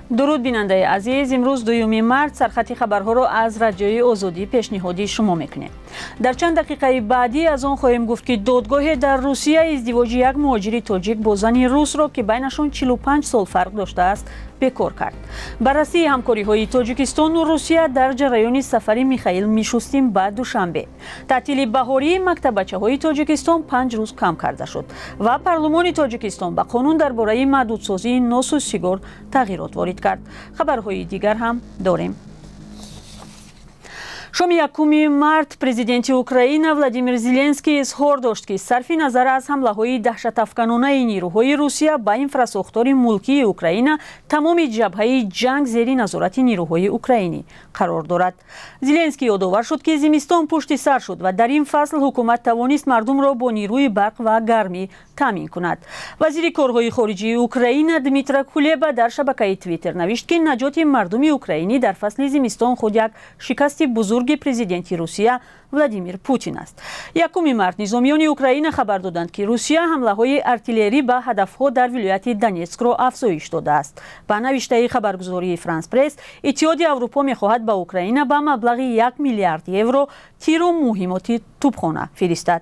Дуруд, бинандаи азиз. Имрӯз 2 март, сархати хабарҳоро аз Радиои Озодӣ пешниҳоди шумо мекунем. Дар чанд дақиқаи баъдӣ аз он хоҳем гуфт, ки додгоҳе дар Русия издивоҷи як муҳоҷири тоҷик бо зани русро, ки байнашон 45 сол фарқ доштааст, бекор кард. Баррасии ҳамкориҳои Тоҷикистону Русия дар ҷараёни сафари Михаил Мишустин ба Душанбе. Таътили баҳории мактаббачаҳои Тоҷикистон 5 рӯз кам карда шуд ва парлумони Тоҷикистон ба қонун дар бораи маҳдудсозии носу сигор тағйирот ворид кард. Хабарҳои дигар ҳам дорем. Шоми 1 март президенти Украина Владимир Зеленский изҳор дошт, ки сарфи назар аз ҳамлаҳои даҳшатафканонаи нирӯҳои Русия ба инфрасохтори мулкии Украина, тамоми ҷабҳаи ҷанг зери назорати нирӯҳои украинӣ қарор дорад. Зеленский ёдовар шуд, ки зимистон пушти сар шуд ва дар ин фасл ҳукумат тавонист мардумро бо нирӯи барқ ва гармӣ таъмин кунад. Вазири корҳои хориҷии Украина Дмитро Кулеба дар шабакаи Твиттер навишт, ки наҷоти мардуми украинӣ дар фасли зимистон худ як шикасти бузурги президенти Русия Владимир Путин аст. 1 март низомиёни Украина хабар доданд, ки Русия ҳамлаҳои артиллерӣ ба ҳадафҳо дар вилояти Донетскро афзоиш додааст. Ба навиштаи хабаргузории Франс Пресс, Иттиҳоди Аврупо мехоҳад ба Украина ба маблағи 1 миллиард евро тиру муҳимоти тӯбхона фиристад.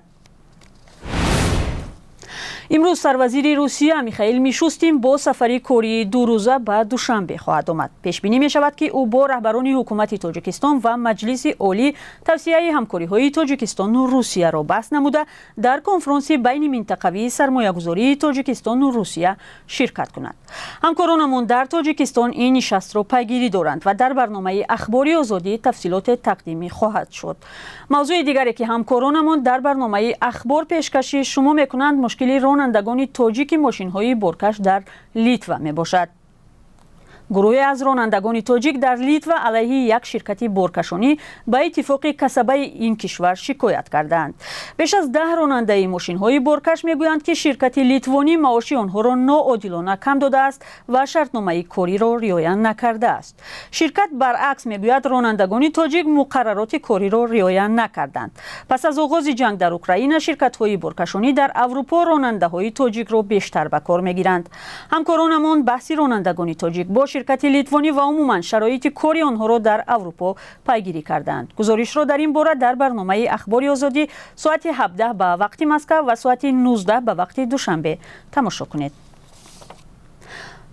Имрӯз сарвазири Русия Михаил Мишустин бо сафари кории дурӯза ба Душанбе хоҳад омад. Пешбинӣ мешавад, ки ӯ бо раҳбарони ҳукумати Тоҷикистон ва Маҷлиси Олӣ тавсеаи ҳамкориҳои Тоҷикистону Русияро баҳс намуда, дар конфронси байни минтақавии сармоягузории Тоҷикистону Русия ширкат кунад. Ҳамкоронамон дар Тоҷикистон ин нишастро пайгирӣ доранд ва дар барномаи Ахбори Озодӣ тафсилоте тақдимӣ хоҳад шуд. Мавзӯи дигаре, ки ҳамкоронамон дар барномаи Ахбор пешкаши шумо мекунанд, мушкили ронандагони тоҷики мошинҳои боркаш дар Литва мебошад. Гурӯҳе аз ронандагони тоҷик дар Литва алайҳи як ширкати боркашонӣ ба иттифоқи касабаи ин кишвар шикоят кардаанд. Беш аз 10 ронандаи мошинҳои боркаш мегӯянд, ки ширкати литвонӣ маоши онҳоро ноодилона кам додааст ва шартномаи кориро риоя накардааст. Ширкат баръакс мегӯяд, ронандагони тоҷик муқаррароти кориро риоя накарданд. Пас аз оғози ҷанг дар Украина ширкатҳои боркашонӣ дар Аврупо ронандаҳои тоҷикро бештар ба кор мегиранд. Ҳамкоронамон баҳси ронандагони тоҷик бо ширкати литвонӣ ва умуман шароити кори онҳоро дар Аврупо пайгирӣ карданд. Гузоришро дар ин бора дар барномаи Ахбори Озодӣ соати 17 ба вақти Москав ва соати 19 ба вақти Душанбе тамошо кунед.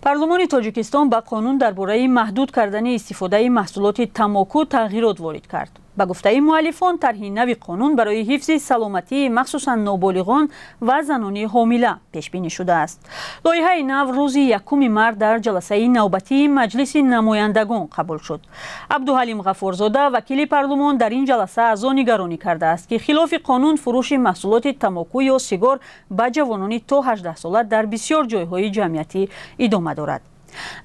Парлумони Тоҷикистон ба қонун дар бораи маҳдуд кардани истифодаи маҳсулоти тамоку тағйирот ворид кард. Ба гуфтаи муаллифон, тарҳи нави қонун барои ҳифзи саломатии махсусан ноболиғон ва занони ҳомила пешбинӣ шудааст. Лоиҳаи нав рӯзи 1 март дар ҷаласаи навбатии Маҷлиси намояндагон қабул шуд. Абдуҳалим Ғаффорзода, вакили парлумон, дар ин ҷаласа аз он нигаронӣ кардааст, ки хилофи қонун фурӯши маҳсулоти тамоку ё сигор ба ҷавонони то 18 сола дар бисёр ҷойҳои ҷамъиятӣ идома дорад.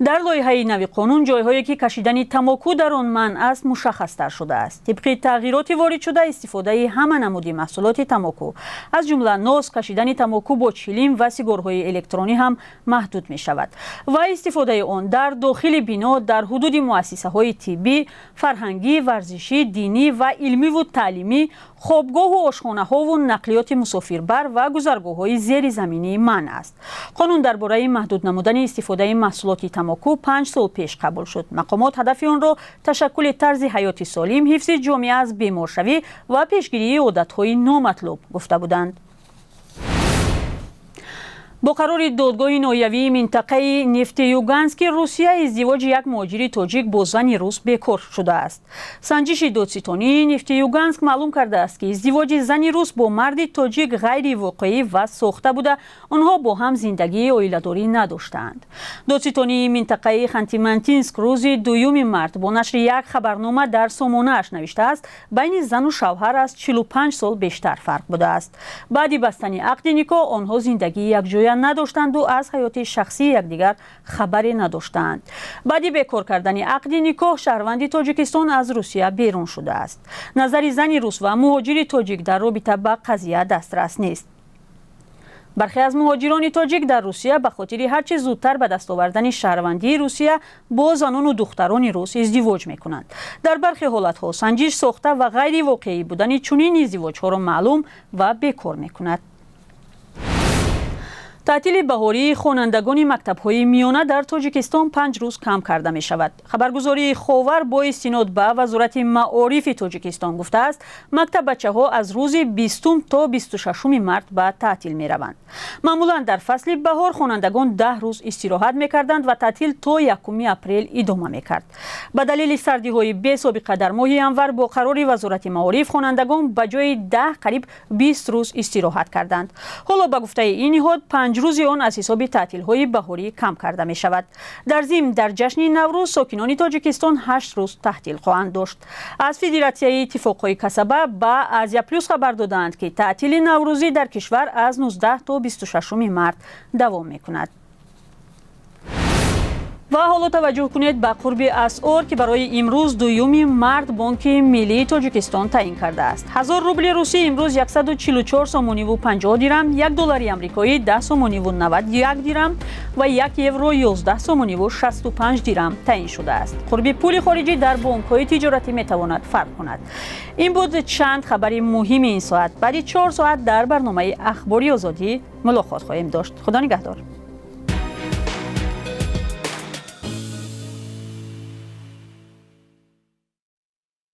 Дар лоиҳаи нави қонун ҷойҳое, ки кашидани тамоку дар он манъ аст, мушаххастар шудааст. Тибқи тағйироти воридшуда, истифодаи ҳама намуди маҳсулоти тамоку, аз ҷумла нос, кашидани тамоку бо чилим ва сигорҳои электронӣ ҳам маҳдуд мешавад ва истифодаи он дар дохили бино, дар ҳудуди муассисаҳои тиббӣ, фарҳангӣ, варзишӣ, динӣ ва илмиву таълимӣ, хобгоҳу ошхонаҳову нақлиёти мусофирбар ва гузаргоҳҳои зеризаминӣ манъ аст. Қонун дар бораи маҳдуд намудани истифодаи маҳсулоти тамоку 5 сол пеш қабул шуд. Мақомот ҳадафи онро ташаккули тарзи ҳаёти солим, ҳифзи ҷомеа аз беморшавӣ ва пешгирии одатҳои номатлуб гуфта буданд. Бо қарори додгоҳи ноҳиявии минтақаи Нефтеюгански Русия издивоҷи як муҳоҷири тоҷик бо зани рус бекор шудааст. Санҷиши додситонии Нефтеюганск маълум кардааст, ки издивоҷи зани рус бо марди тоҷик ғайривоқеӣ ва сохта буда, онҳо бо ҳам зиндагии оиладорӣ надоштаанд. Додситонии минтақаи Хантимансийск рӯзи 2 март бо нашри як хабарнома дар сомонааш навиштааст, байни зану шавҳар аз 45 сол бештар фарқ будааст. Баъди бастани ақди никоҳ онҳо зиндагии якҷоя надоштанду аз ҳаёти шахсии якдигар хабаре надоштаанд. Баъди бекор кардани ақди никоҳ шаҳрванди Тоҷикистон аз Русия берун шудааст. Назари зани рус ва муҳоҷири тоҷик дар робита ба қазия дастрас нест. Бархе аз муҳоҷирони тоҷик дар Русия ба хотири ҳарчи зудтар ба даст овардани шаҳрвандии Русия бо занону духтарони рус издивоҷ мекунанд. Дар бархе ҳолатҳо санҷиш сохта ва ғайривоқеӣ будани чунин издивоҷҳоро маълум ва бекор мекунад. Таътили баҳории хонандагони мактабҳои миёна дар Тоҷикистон 5 рӯз кам карда мешавад. Хабаргузории Ховар бо истинод ба Вазорати маорифи Тоҷикистон гуфтааст, мактаббачаҳо аз рӯзи 20-ум то 26-уми март ба таътил мераванд. Маъмулан дар фасли баҳор хонандагон 10 рӯз истироҳат мекарданд ва таътил то 1-уми апрел идома мекард. Ба далели сардиҳои бесобиқа дар моҳи январ, бо қарори Вазорати маориф хонандагон ба ҷои 10 қариб 20 рӯз истироҳат карданд. Ҳоло, ба гуфтаи ин ниҳод, 5 рӯзи он аз ҳисоби таътилҳои баҳорӣ кам карда мешавад. Дар зимн, дар ҷашни Наврӯз сокинони Тоҷикистон 8 рӯз таътил хоҳанд дошт. Аз Федератсияи иттифоқҳои касаба ба Азия Плюс хабар додаанд, ки таътили наврӯзӣ дар кишвар аз 19 то 26 март давом мекунад. Ва ҳоло таваҷҷӯҳ кунед ба қурби асъор, ки барои имрӯз, 2 март, Бонки Миллии Тоҷикистон таъин кардааст. 1000 рубли русӣ имрӯз 144 сомониву 50 дирам, 1 доллари амрикоӣ 10 сомониву 91 дирам ва 1 евро 11 сомониву 65 дирам таъин шудааст. Қурби пули хориҷӣ дар бонкҳои тиҷоратӣ метавонад фарқ кунад. Ин буд чанд хабари муҳими ин соат. Баъди 4 соат дар барномаи Ахбори Озодӣ мулоқот хоҳем дошт. Худо нигаҳдор.